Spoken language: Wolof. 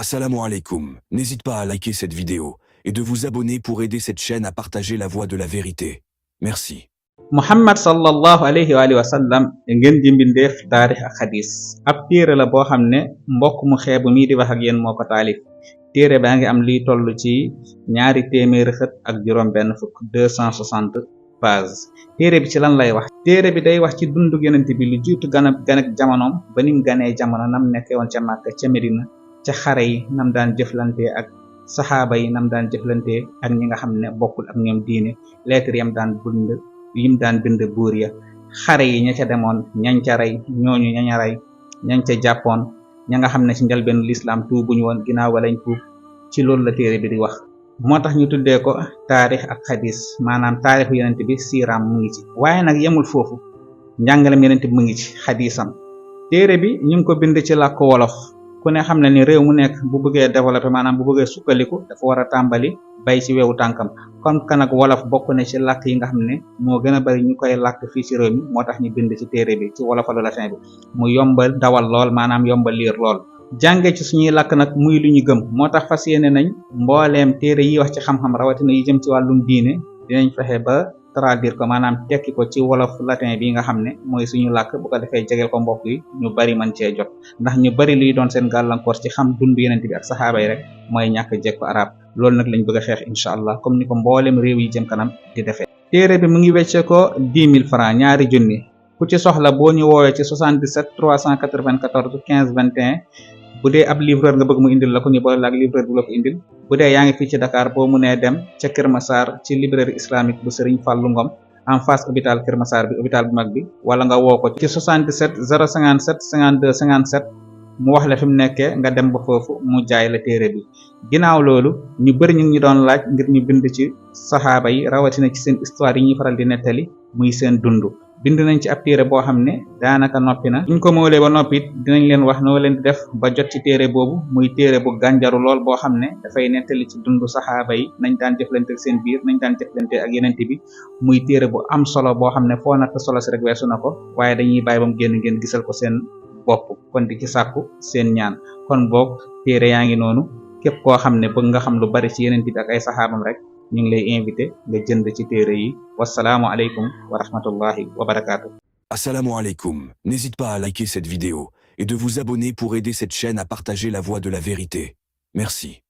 Assalamu alaikum. N'hésite pas à liker cette vidéo et de vous abonner pour aider cette chaîne à partager la voie de la vérité. Merci. Muhammad sallallahu alayhi wa sallam ngeen ji mbindeef taarix ak xadis ab téere la boo xam ne mbokk mu xeebu mii di wax ak yéen moo ko taalif. téere baa ngi am liy toll ci 200 xët ak juróom benn fukk 260 pages. téere bi ci lan lay wax? téere bi day wax ci dundu yonent bi lu jiitu ganek jamonoom ba nim ganee jamono nam nekkee woon ca Màkka ca Medina, ca xare yi nam daan jëflante ak saxaaba yi, nam daan jëflante ak ñi nga xam ne bokkul ak ñoom diine, lettre yam daan bind buur ya, xare yi ña ca demoon, ñañ ca rey, ñooñu ñaña rey, ñañ ca jàppoon, ña nga xam ne ci njëlbéenu lislaam tuubuñu woon ginnaaw ga lañ tuub. ci loolu la téere bi di wax. moo tax ñu tuddee ko taarix ak xadis, maanaam taarixu yonent bi siiraam mu ngi ci. waaye nag yemul foofu, njàngalem yonent bi mu ngi ci xadisam. téere bi ñu ngi ko bind ci làkku wolof. ku ne xam ne ni réew mu nekk bu bëggee développé, maanaam bu bëggee sukkaliku, dafa war a tàmbali bay ci wewu tànkam. kon kan ak wolof bokk na ci làkk yi nga xam ne moo gën a bari ñu koy làkk fii ci réew mi, moo tax ñu bind ci téere bi ci wolofalu latin bi mu yombal dawal lool, maanaam yombal liir lool. jànge ci suñuy làkk nag muy lu ñu gëm, moo tax fas yéene nañ mbooleem téere yi wax ci xam-xam rawatina yi jëm ci wàllum diine dinañ fexe ba traduire ko, maanaam tekki ko ci wolof latin bi nga xam ne mooy suñu làkk, bu ko defee jegeel ko mbokk yi ñu bari mën cee jot. ndax ñu bari liy doon seen gàllankoor ci xam dund yonent bi ak saxaaba yi rek mooy ñàkk jekku arab. loolu nag lañ bëgg a xeex incha allah, comme ni ko mbooleem réew yi jëm kanam di defee. téere bi mu ngi wecce ko 10 000 francs, ñaari junni. ku ci soxla boo ñu woowee ci 77 394 15 21. bu dee ab livreur nga bëgg mu indil la ko, ñu boole la ak livreur bu la ko indil. bu dee yaa ngi fii ci Dakar, boo mënee dem ca Kër Massar ci librairie islamique bu Serigne Fallou Ngom en face hôpital Kër Massar bi, hôpital bu mag bi, wala nga woo ko ci 77 057 52 57 mu wax la fi mu nekkee, nga dem ba foofu mu jaay la téere bi. ginnaaw loolu ñu bëri ñu ngi ñu doon laaj ngir ñu bind ci saxaaba yi, rawatina ci seen histoire yi ñuy faral di nettali muy seen dund. bind nañ ci ab téere boo xam ne daanaka noppi na. buñ ko moolee ba noppi it dinañ leen wax noo leen di def ba jot ci téere boobu, muy téere bu gànjaru lool boo xam ne dafay nettali ci dundu saxaaba yi, nañ daan jëflante ak seen biir, nañ daan jëflante ak yeneen bi. muy téere bu am solo boo xam ne foo natt solo si rek weesu na ko, waaye dañuy bàyyi ba mu génn ngeen gisal ko seen bopp, kon di ci sàkku seen ñaan. kon boog téere yaa ngi noonu, képp koo xam ne bëgg nga xam lu bari ci yeneen bi ak ay saxaabam rek ñu ngi lay invité nga jënd ci téere yi. wassalaamu aleykum wa rahmatullahi wa barakatuh. Assalamu alaikum. N'hésite pas à liker cette vidéo et de vous abonner pour aider cette chaîne à partager la voie de la vérité. Merci.